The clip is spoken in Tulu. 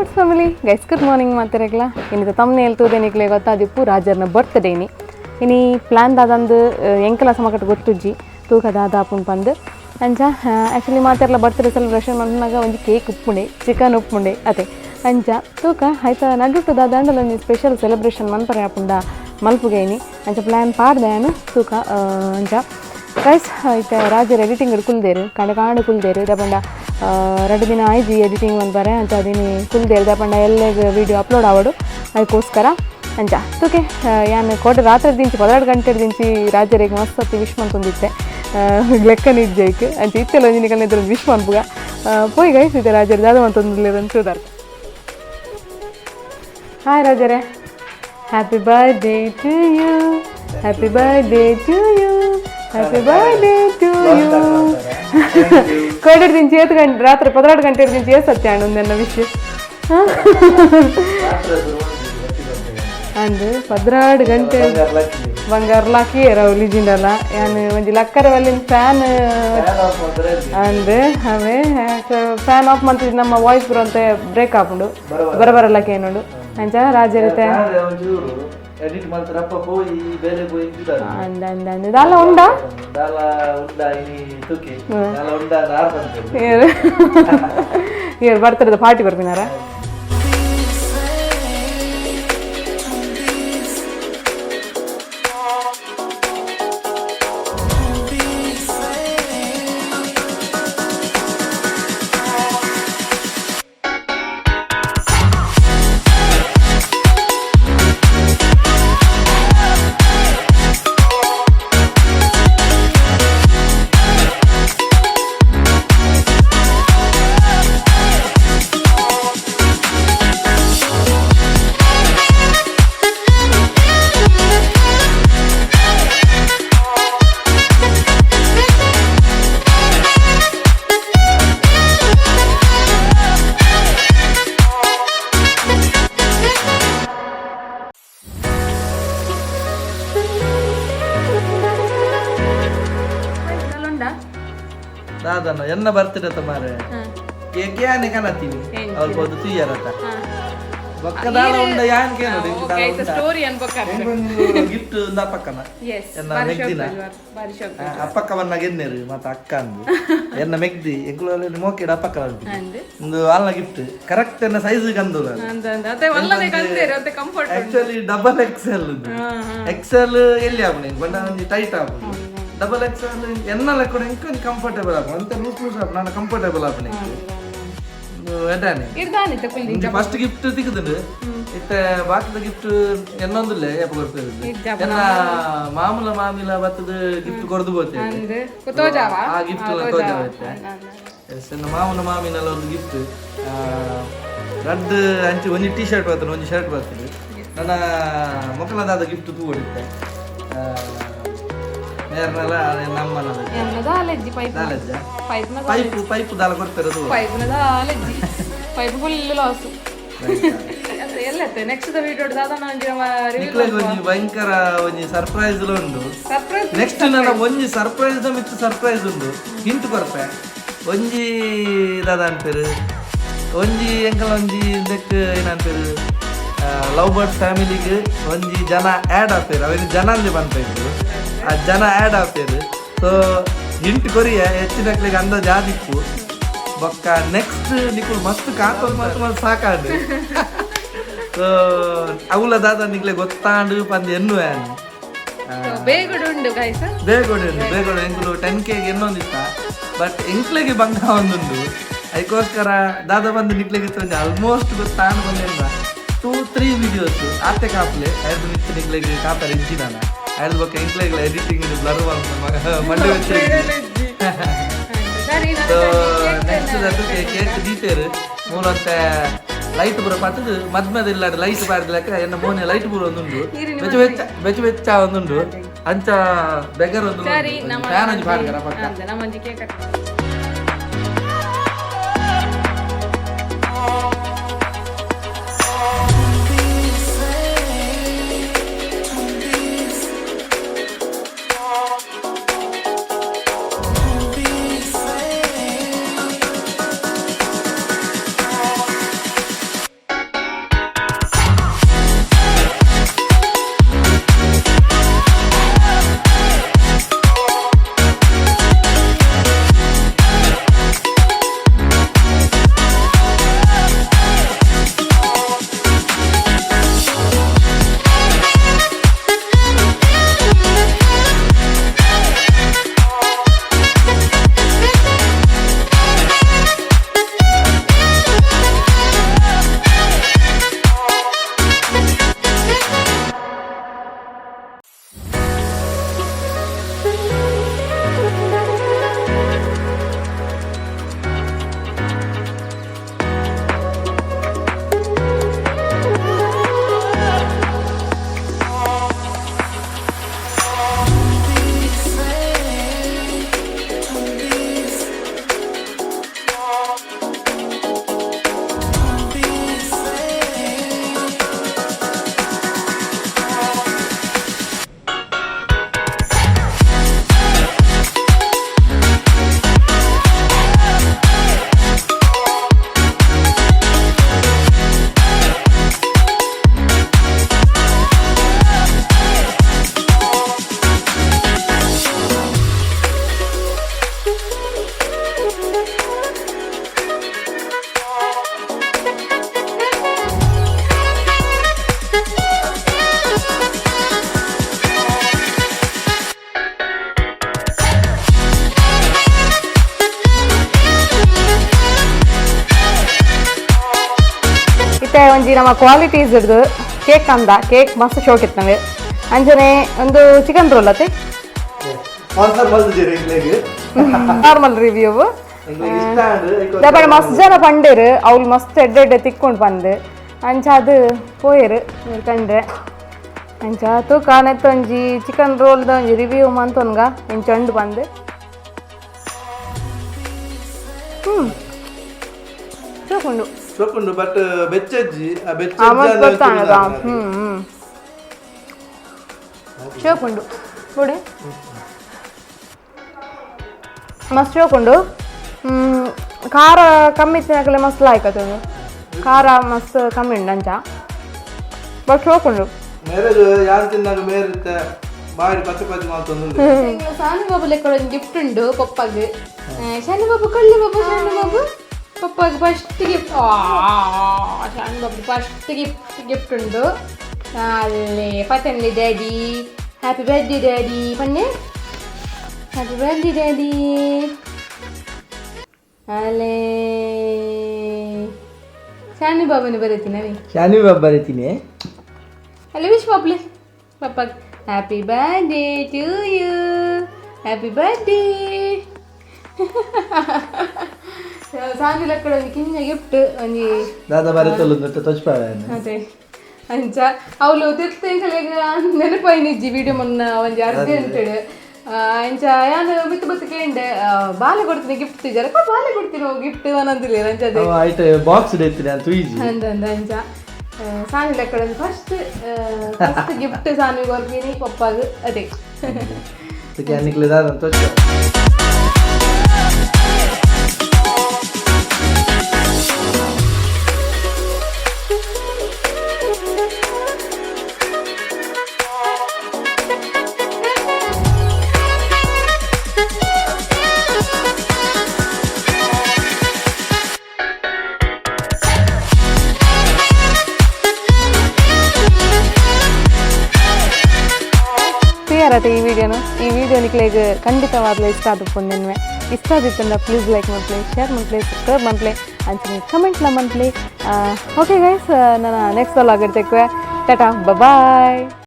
Guys family, guys, good morning ಮಾತಾರಗ್ಲ. ಇನ್ನಿತ ತಮ್ಮನೆ ತೂದೆ ನಿಕ್ಲೆ ಗೊತ್ತಾದಿಪ್ಪು, ರಾಜರ್ನ ಬರ್ತ್ಡೇನಿ. ಇನಿ ಪ್ಲ್ಯಾನ್ ದಾದಂದು ಎಂಕಲ ಸಮಕಟ್ಟು ಗೊತ್ತುಜ್ಜಿ, ತೂಕ ದಾದಾಪುಂಡು ಪಂದು. ಅಂಚ ಆ್ಯಕ್ಚುಲಿ ಮಾತೆರ್ಲ ಬರ್ತ್ಡೇ ಸೆಲೆಬ್ರೇಷನ್ ಮಲ್ಪುನಗ ಒಂಜಿ ಕೇಕ್ ಉಪ್ಪುಂಡೆ, ಚಿಕನ್ ಉಪ್ಪುಂಡೆ ಅತೆ. ಅಂಚ ತೂಕ ಆಯ್ತ ನಡುಟು ದಾದಾಂಡಲ ಒಂಜಿ ಸ್ಪೆಷಲ್ ಸೆಲೆಬ್ರೇಷನ್ ಮನ್ಪರೆ ಆಪುಂಡ ಮಲ್ಪುಗೆ ಇನಿ. ಅಂಚ ಪ್ಲ್ಯಾನ್ ಪಾಡ್ದೆ ಯಾನ್, ತೂಕ. ಅಂಚ ಗೈಸ್, ಇತ್ತೆ ರಾಜರ್ ಎಡಿಟಿಂಗ್ ಕುಲ್ದೇರು, ಕಾಂಡೆ ಕಾಂಡೆ ಕುಲ್ದೇರು. ದಪಂಡ 2 ದಿನ ಆಯ್ಜಿ ಎಡಿಟಿಂಗ್ ಮನ್ಪರೆ. ಅಂಚ ಅದಿನಿ ಕುಲ್ದೇರು, ದಪಂಡ ಎಲ್ಲೆಗ್ ವೀಡಿಯೋ ಅಪ್ಲೋಡ್ ಆವಡು, ಅದಕ್ಕೋಸ್ಕರ. ಅಂಚ ತೂಕೆ, ಯಾನ್ ಕೋಡೆ ರಾತ್ರಿ ದಿಂಚಿ 12 ಗಂಟೆ ದಿಂಚಿ ರಾಜರಿಗೆ ಮಸ್ತ್ ಸತಿ ವಿಶ್ ಮಲ್ತೊಂದಿತ್ತೆ, ಲೆಕ್ಕನ ಇಜ್ಜೈಕ್. ಅಂಚ ಇತ್ತೆಲ್ಲ ಒಂಜಿ ನಿಕಲ್ನ ಎದುರು ವಿಶ್ ಮನ್ಪುಗ ಪೋಯಿ. ಗೈಸ್, ಇತ್ತೆ ರಾಜರು ದಾದ ಮಂತೊಂದುಲ್ಲೆರ್ ಅಂತ ತೂದಾರ್. ಹಾಯ್ ರಾಜರೇ, happy birthday to you, happy birthday to you, happy birthday to you. ಕೋಡೆ ದಿಂಚಿ ಏತ್ ಗಂಟೆ, ರಾತ್ರಿ 12 ಗಂಟೆ ದಿಂಚಿ ಏತ್ ಸತ್ಯ ನನ್ನ ವಿಶ್ ಅಂದ್ 12 ಗಂಟೆ. ಬಂಗಾರ ಲಾಕಿ ರವ್ ಲಿಜಿಂಡಲ್ಲ. ಯಾನ್ ಒಂಜಿ ಲಕ್ಕರ ವಲ್ಲಿನ ಫ್ಯಾನ್ ಅಂದ್ ಅವೇ ಫ್ಯಾನ್ ಆಫ್ ಮಂತಿದ್ ನಮ್ಮ ವಾಯ್ಸ್ ಬರುವಂತೆ ಬ್ರೇಕ್ ಆಪುಂಡು, ಬರ ಬರ ಲಕ್ಕ ಏನುಂಡು. ಅಂಚ ರಾಜರಿತೆ ಎಡಿಟ್ ಮಾಡ್ತಾರೆ ಅಪ್ಪ ಪೋಯಿ ಬೇಲೆ ಪೋಯಿ. ಅಂದ ಅಂದ ಅಂದ ದಾಲ ಉಂಡಾ? ದಾಲ ಉಂಡ ಇನಿ ತುಕಿ ದಾಲ ಉಂಡ ಆರ್ ಬಂತು. ಏರ್ ಬರ್ತದ ಪಾರ್ಟಿ ಬರ್ಪಿನಾರ? ದಾದನ ಎನ್ನ ಬರ್ತಿರತ್ತ ಮಾರೆ, ಕೇಕ್ ಯಾನೆ ಕನತೀನಿ ಅವ್ರು ಪೋದು ತುಯ್ಯರತ್ತ. ಬೊಕ್ಕ ದಾಲ ಉಂಡ ಯಾನ್ ಕೇನೋಡು. ಸ್ಟೋರಿ ಗಿಫ್ಟ್ ಉಂದ ಪಕ್ಕನ ಎನ್ನ ಮೆಗ್ದಿನ ಅಪ್ಪಕ್ಕ ಬನ್ನಾಗ ಎನ್ನೇರು ಮತ್ತ ಅಕ್ಕ ಅಂದು ಎನ್ನ ಮೆಗ್ದಿ ಎಂಕುಲು ಮೋಕೆಡ್ ಅಪ್ಪಕ್ಕ ಒಂದು ಅಲ್ಲ ಗಿಫ್ಟ್ ಕರೆಕ್ಟ್ ಎನ್ನ ಸೈಜ್ ಕಂದು. ಆಕ್ಚುಲಿ ಡಬಲ್ ಎಕ್ಸೆಲ್, ಎಕ್ಸೆಲ್ ಎಲ್ಲಿ ಆಪುಂಡು ಬಣ್ಣ ಒಂಜಿ ಟೈಟ್ ಆಪುಂಡು. ಡಬಲ್ ಎಕ್ಸೆಲ್ ಎನ್ನಲ ಕೂಡ ಎಂಕ್ ಒಂಜಿ ಕಂಫರ್ಟೇಬಲ್ ಆಪುಂಡು ಅಂತ, ಲೂಸ್ ಲೂಸ್ ಆಪುಂಡು, ನಾನು ಕಂಫರ್ಟೇಬಲ್ ಆಪುಂಡು ಎಡ್ಡಾನೆ. First gift ತಿಕ್ಕುದುಂಡು. ಇತ್ತೆ ಬಾಕಿದ ಗಿಫ್ಟ್ ಎನ್ನೊಂದುಲ್ಲೆ ಏಪ ಕೊಡ್ತೇವೆ. ಎನ್ನ ಮಾಮೂಲ ಮಾಮಿಲ ಬತ್ತದ ಗಿಫ್ಟ್ ಕೊರ್ದು ಬೋತೇವೆ, ಆ ಗಿಫ್ಟ್ ಎಲ್ಲ ತೋಜಾವ ಇತ್ತೆ. ಎಸ್, ಎನ್ನ ಮಾಮನ ಮಾಮಿನೆಲ್ಲ ಒಂದು ಗಿಫ್ಟ್ ರಡ್ಡ್ ಅಂಚೆ, ಒಂಜಿ ಟಿ ಶರ್ಟ್ ಬರ್ತದೆ, ಒಂಜಿ ಶರ್ಟ್ ಬರ್ತದೆ. ನನ್ನ ಮೊಕ್ಕಲದಾದ ಗಿಫ್ಟ್ ತೂ ಹೊಡಿತ್ತೆ ನೇರ್ನಲ ನಮ್ಮನ ದಾಲಜ್ಜ ಪೈಪ್ ಪೈಪ್ ದಾಲ ಕೊಡ್ತಿರೋದು. ಪೈಪ್ ಫುಲ್ ಲಾಸ್ ಎಲ್ಲ. ನೆಕ್ಸ್ಟ್ ವಿಡಿಯೋ ದಾದ ನಿಕ್ಲೆಗ್ ಒಂಜಿ ಭಯಂಕರ ಒಂಜಿ ಸರ್ಪ್ರೈಸ್ ಉಂಡು. ಸರ್ಪ್ರೈಸ್. ನೆಕ್ಸ್ಟ್ ನನ್ನ ಒಂಜಿ ಸರ್ಪ್ರೈಸ್ ಮಿತ್ತು ಸರ್ಪ್ರೈಸ್ ಉಂಡು. ಹಿಂಟ್ ಕೊರ್ಪೆ. ಒಂಜಿ ದಾದ ಅನ್ಪೇರು, ಒಂಜಿ ಎಂಕಲ ಒಂಜಿ ಇಂದಕ್ಕೆ ಏನಂಪೇರು, ಲವ್ ಬರ್ಡ್ ಫ್ಯಾಮಿಲಿಗೆ ಒಂಜಿ ಜನ ಆ್ಯಡ್ ಆಪೇರು. ಅವೇನು ಜನ ಅಂದೆ ಪನ್ಪೇರು, ಆ ಜನ ಆ್ಯಡ್ ಆಪೇರು. ಸೊ ಹಿಂಟ್ ಕೊರಿಯ, ಹೆಚ್ಚಿನಕ್ಲೆಗ್ ಅಂದಾಜು ಆದಿಪ್ಪು. ಬೊಕ್ಕ ನೆಕ್ಸ್ಟ್ ನಿಕುಲು ಮಸ್ತ್ ಕಾತೊಂದು ಮಸ್ತ್ ಮಸ್ತ್ ಸಾಕಾಂಡು. ಸೊ ಅವುಲ ದಾದ ನಿಕ್ಲೆ ಗೊತ್ತಾಂಡು ಪಂದ್ ಎನ್ನುವೆ. ಬೇಗ ಉಂಡು ಗೈಸ್. ಬೇಗ ಉಂಡು, ಬೇಗ. ಎಂಕುಲು 10 ಕೆಗೆ ಎನ್ನೊಂದಿತ್ತ, ಬಟ್ ಎಂಕ್ಲೆಗೆ ಬಂಗ ಒಂದುಂಡು. ಅದಕ್ಕೋಸ್ಕರ ದಾದ ಬಂದು ನಿಕ್ಲೆಗೆ ಒಂಜಿ ಆಲ್ಮೋಸ್ಟ್ ಗೊತ್ತಾಂಡು ಬಂದಿಲ್ಲ. ಟೂ ತ್ರೀ ವಿಡಿಯೋಸ್ ಆತೆ ಕಾಪ್ಲೆ ಐದು ಮಿತ್ತು ನಿಕ್ಲೆಗೆ ಕಾಪರ್ ಇಂಚಿನ ಐದು ಬೊಕ್ಕ ಎಂಕ್ಲೆಗ್ ಎಡಿಟಿಂಗ್ ಬ್ಲರ್ ಮಂಡೆ വെച്ച്. ಸೊ ನೆಕ್ಸ್ಟ್ ಕೇಕ್ ದೀತೇರು ಮೂಲಂತೆ ಲೈಟ್ ಪೂರ ಪತ್ತದು ಮದ್ಮದ ಲೈಟ್ ಪಾಡ್ದಲೆಕ್ಕ ಎನ್ನ ಮೋನೆ ಲೈಟ್ ಪೂರ ಒಂದುಂಡು, ಬೆಚ್ಚ ಬೆಚ್ಚ ಬೆಚ್ಚ ಬೆಚ್ಚ ಒಂದುಂಡು. ಅಂಚ ಬೆಗರ್ ಒಂದು ಫ್ಯಾನ್ ಒಂಜಿ ಪಾಡ್ಕರ ಪಕ್ಕ. ನಮ್ಮಂಜಿ ಕೇಕ್. ಒಂಜಿ ನಮ್ಮ ಕ್ವಾಲಿಟೀಸ್ ಹಿಡ್ದು ಕೇಕ್ ಅಂದ ಕೇಕ್ ಮಸ್ತ್ ಶೋಕ್ ಇತ್ತಂಗೆ. ಅಂಚನೆ ಒಂದು ಚಿಕನ್ ರೋಲ್ ಅತ್ತೆ. ಸ್ಪಾನ್ಸರ್ ಮಲ್ತಿದ್ದೀರಿ ಎಂಕ್ಲೆಗ್. Normal review. ಎಂಕ್ಲೆಗ್ ಇಷ್ಟ ಆಂಡ್. ದಪಣ ಮಸ್ತ್ ಜನ ಪಂಡೇರು, ಅವ್ಲು ಮಸ್ತ್ ಎಡ್ಡೆ ಎಡ್ಡೆ ತಿಕ್ಕೊಂಡು ಬಂದು ಅಂಚ ಅದು ಪೋಯೆರು ನೀರು ಕಂಡ್ರೆ. ಅಂಚ ತೂಕ ನೆತ್ತೊಂಜಿ ಚಿಕನ್ ರೋಲ್ದ ಒಂಜಿ ರಿವ್ಯೂ ಮಂತೊನ್ಗ ಇಂಚ ಉಂಡು ಬಂದು. ಚೂಕುಂಡು. ಸೊಪ್ಪುಂಡು, ಬಟ್ ಬೆಚ್ಚಜ್ಜಿ ಆ. ಆ, ಮಸ್ತ್ ಗೊತ್ತಾಣದ. ಬೆಚ್ಚಜ್ಜಿ. ಹ್ಞೂ ಹ್ಞೂ ಚೂಕುಂಡು ನೋಡಿ, ಮಸ್ತ್ ಚೂಕುಂಡು. ಖಾರ ಕಮ್ಮಿ ತಿನ್ನಕಲೆ ಮಸ್ತ್ ಲಾಯ್ಕತ್ತುಂಡು. ಖಾರ ಮಸ್ತ್ ಕಮ್ಮಿ ಉಂಡು ಅಂಚ, ಬಟ್ ಚೋಕುಂಡು. ಮೇರೆಗ್ ಯಾನ್ ತಿನ್ನಾಗ ಮೇರಿತ್ತೆ ಬಾಯಿ ಪಚ್ಚೆ ಪಚ್ಚೆ ಮಾತೊಂದು. ಸಾನು ಬಾಬು ಲೆಕ್ಕ ಒಂದು ಗಿಫ್ಟ್ ಉಂಡು ಪಪ್ಪಾಗ್. ಶಾನು ಬಾಬು ಕಳ್ಳಿ ಬಾಬು, ಶಾನು ಬಾಬು ಪಪ್ಪಾಗ್ first gift. Shanu Babu first gift gift ಉಂಡು. ಅಲ್ಲಿ ಪತನ್ಲಿ ಡ್ಯಾಡಿ, ಹ್ಯಾಪಿ ಬರ್ತ್ಡೇ ಡ್ಯಾಡಿ ಪನ್ನೆ, ಹ್ಯಾಪಿ ಬರ್ತ್ಡೇ ಡ್ಯಾಡಿ. ಅಲ್ಲೇ ಶಾನು ಬಾಬುನ ಬರೀತೀನಿ. ಶಾನಿ ಬಾಬು ಬರೀತೀನಿ. ಅಲ್ಲಿ ವಿಶ್ ಬಾಬ್ಲಿ ಪಪ್ಪಾಗ್, happy birthday to you, happy birthday. ಸಾಂಜಿ ಲಕ್ಕಡ ಒಂಜಿ ಕಿನ್ನ ಗಿಫ್ಟ್ ಒಂಜಿ. ದಾದಾ ಬರೀತಲ್ಲ ತೊಚ್ಪಾವೆ. ಅದೇ ಅಂಚ ಅವಳು ತಿರ್ತು ನೆನಪಾಯಿನಿಜ್ಜಿ ವಿಡಿಯೋ ಮೊನ್ನ ಒಂಜಿ ಅರ್ಜೆಂಟ್. ಅಂಚ ಯಾನು ಮಿತ್ತು ಬತ್ತು ಕೇಂಡೆ, ಬಾಲೆ ಕೊಡ್ತೀನಿ ಗಿಫ್ಟ್ ತಿಜಾರ, ಬಾಲೆ ಕೊಡ್ತೀನಿ ಗಿಫ್ಟ್ ಅನ್ನಂದಿಲ್ಲ ಅಂಚ ಅದೇ. ಐಟ್ ಬಾಕ್ಸ್ ಇಡ್ತೀನಿ ಅಂತ ಈಜಿ. ಅಂದ ಅಂದ ಅಂಚ ಸಾನಿ ಲೆಕ್ಕಡ ಫಸ್ಟ್ ಫಸ್ಟ್ ಗಿಫ್ಟ್ ಸಾನಿ ಕೊರ್ಪಿನಿ ಪಪ್ಪಾಗ್ ಅದೇ. ಅದಕ್ಕೆ ಅನ್ನಿಕ್ಲೆ ದಾದ ತೊಚ್ಚ. ಪ್ರಿಯರತೆ, ಈ ವಿಡಿಯೋನು ಈ ವಿಡಿಯೋ ನಿಕ್ಲೆಗ್ ಖಂಡಿತವಾಗ್ಲೂ ಇಷ್ಟ ಆದ ನೆನ್ವೆ. ಇಷ್ಟ ಆದಿತ್ತಂಡ ಪ್ಲೀಸ್ ಲೈಕ್ ಮನ್ಪ್ಲೆ, ಶೇರ್ ಮನ್ಪ್ಲೆ, ಸಬ್ಸ್ಕ್ರೈಬ್ ಮನ್ಪ್ಲೆ, ಅಂಚನೆ ಕಮೆಂಟ್ಲ ಮನ್ಪ್ಲೆ. ಓಕೆ ಗೈಸ್, ನಾನು ನೆಕ್ಸ್ಟ್ ಸಲ ಆಗಿರ್ತೇವೆ. ಟಾಟಾ, ಬಾಯ್.